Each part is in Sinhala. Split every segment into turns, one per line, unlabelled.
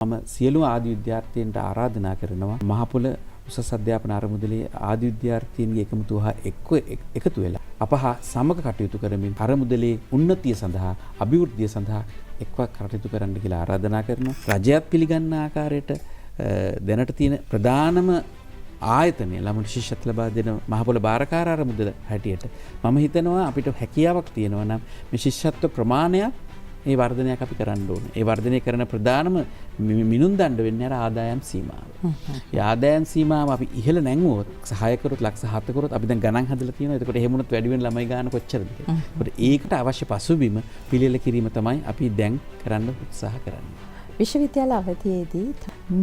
මම සියලු ආදි විද්‍යාර්ථීන්ට ආරාධනා කරනවා මහපොළ උසස් අධ්‍යාපන අරමුදලේ ආදි විද්‍යාර්ථීන්ගේ එකමුතුව හා එක්ව එකතු වෙලා අප හා සමග කටයුතු කරමින් අරමුදලේ උන්නතිය සඳහා, අභිවෘද්ධිය සඳහා එක්ව කටයුතු කරන්න කියලා ආරාධනා කරනවා. රජයත් පිළිගන්න ආකාරයට දැනට තියෙන ප්‍රධානම ආයතනය ළමුන්ට ශිෂ්‍යත්ව ලබා දෙන මහපොළ භාරකාර අරමුදල හැටියට මම හිතනවා අපිට හැකියාවක් තියෙනවා නම් මේ ශිෂ්‍යත්ව ප්‍රමාණයක් මේ වර්ධනයක් අපි කරන්න ඕනේ. ඒ වර්ධනය කරන ප්‍රධානම මිනුම් දණ්ඩ වෙන්නේ අර ආදායම් සීමාව. ඒ ආදායම් සීමාව අපි ඉහළ නැංගුවොත්, 6 කරොත්, ලක්ෂ 7 කරොත්, අපි දැන් ගණන් හදලා තියෙනවා. එතකොට එහෙම වුණොත් වැඩි වෙන ළමයි ගාන කොච්චරද කියලා. ඒකට ඒකට අවශ්‍ය පසුබිම පිළියෙල කිරීම තමයි අපි දැන් කරන්න උත්සාහ කරන්නේ.
විශ්වවිද්‍යාල අවධියේදී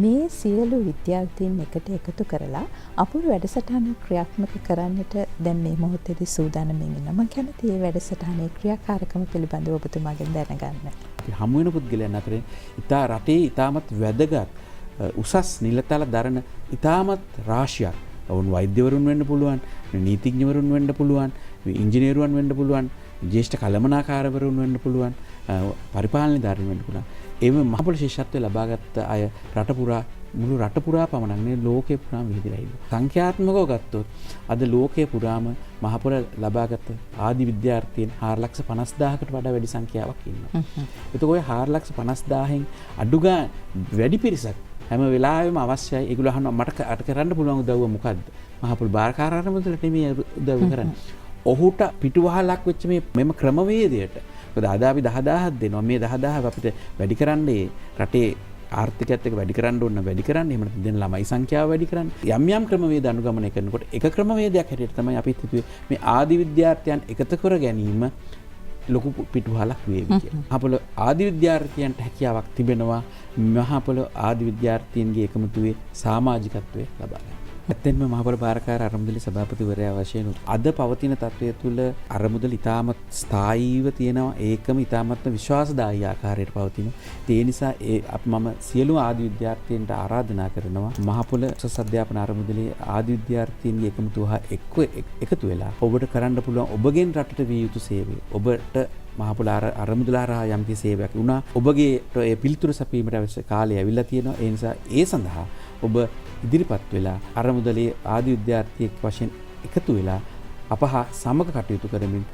මේ සියලු විද්‍යාර්ථීන් එකට එකතු කරලා අපූර්ව වැඩසටහනක් ක්‍රියාත්මක කරන්නට දැන් මේ මොහොතේදී සූදානමින් ඉන්නවා. මම කැමතියි මේ වැඩසටහනේ ක්‍රියාකාරකම පිළිබඳව ඔබතුමාගෙන් දැනගන්න.
අපි හමු වෙන පුද්ගලයන් අතරින් ඉතා රටේ ඉතාමත් වැදගත් උසස් නිලතල දරන ඉතාමත් රාශියක්. ඔවුන් වෛද්‍යවරුන් වෙන්න පුළුවන්, නීතිඥවරුන් වෙන්න පුළුවන්, ඉංජිනේරුවන් වෙන්න පුළුවන්, ජ්‍යෙෂ්ඨ කළමනාකාරවරුන් වෙන්න පුළුවන්, පරිපාලන නිලධාරීන් වෙන්න පුළුවන්. එම මහපොළ ශිෂ්‍යත්වය ලබාගත් අය රට පුරා, මුළු රට පුරා පමණක් නෙවෙයි, ලෝකය පුරාම විහිදලා ඉන්නවා. සංඛ්‍යාත්මකව ගත්තොත් අද ලෝකය පුරාම මහපොළ ලබාගත් ආදි විද්‍යාර්ථීන් 4,50,000කට වඩා වැඩි සංඛ්‍යාවක් ඉන්නවා. එතකොට ඔය 4,50,000න් අඩු ගාන වැඩි පිරිසක් හැම වෙලාවෙම අවශ්‍යයි. ඒගොල්ලෝ අහනවා මට අට කරන්න පුළුවන් උදව්ව මොකද්ද? මහපොළ භාරකාර අරමුදලට නෙමෙයි උදව් කරන්නේ. ඔහුට පිටුවහලක් වෙච්ච මේ මෙම ක්‍රමවේදයට. මොකද අද අපි 10,000ක් දෙනවා. මේ 10,000 අපිට වැඩි කරන්න, ඒ රටේ ආර්ථිකයත් එක්ක වැඩි කරන්න ඕන නම් වැඩි කරන්න. එහෙම නැත්නම් දෙන ළමයි සංඛ්‍යාව වැඩි කරන්න. යම් යම් ක්‍රමවේද අනුගමනය කරනකොට එක ක්‍රමවේදයක් හැටියට තමයි අපිත් හිතුවේ මේ ආදි විද්‍යාර්ථයන් එකතු කර ගැනීම ලොකු පිටුවහලක් වේවි කියලා. මහපොළ ආදි විද්‍යාර්ථයන්ට හැකියාවක් තිබෙනවා මහපොළ ආදි විද්‍යාර්ථීන්ගේ එකමුතුවේ සමාජිකත්වය ලබා ගන්න. ඇත්තෙන්ම මහපොළ භාරකාර අරමුදලේ සභාපතිවරයා වශයෙන් අද පවතින තත්ත්වය තුළ අරමුදල ඉතාමත් ස්ථායීව තියෙනවා. ඒකම ඉතාමත්ම විශ්වාසදායී ආකාරයට පවතිනවා. ඉතින් ඒ නිසා ඒ මම සියලු ආදි විද්‍යාර්ථීන්ට ආරාධනා කරනවා මහපොළ උසස් අධ්‍යාපන අරමුදලේ ආදි විද්‍යාර්ථීන්ගේ එකමුතුව හා එක්ව එකතු වෙලා ඔබට කරන්න පුළුවන් ඔබගෙන් රටට විය යුතු සේවය, ඔබට මහපොළ අරමුදල හරහා යම්කිසි සේවයක් වුණා, ඔබගේ ඒ පිළිතුරු සැපයීමට අවශ්‍ය කාලය ඇවිල්ලා තියෙනවා. ඒ නිසා ඒ සඳහා ඔබ ඉදිරිපත් වෙලා අරමුදලේ ආදි විද්‍යාර්ථියෙක් වශයෙන් එකතු වෙලා අප හා සමග කටයුතු කරමින්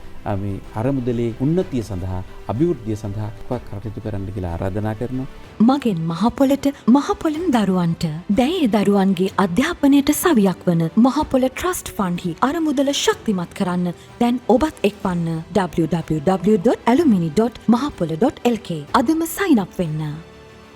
මේ අරමුදලේ උන්නතිය සඳහා, අභිවෘද්ධිය සඳහා කටයුතු කරන්න කියලා ආරාධනා කරනවා.
මගෙන් මහපොළට, මහපොළෙන් දරුවන්ට. දැන් ඒ දරුවන්ගේ අධ්‍යාපනයට සවියක් වන මහපොළ ට්‍රස්ට් ෆන්ඩ්හි අරමුදල ශක්තිමත් කරන්න දැන් ඔබත් එක්වන්න. www.alumni.mahapola.lk අදම සයින් අප් වෙන්න.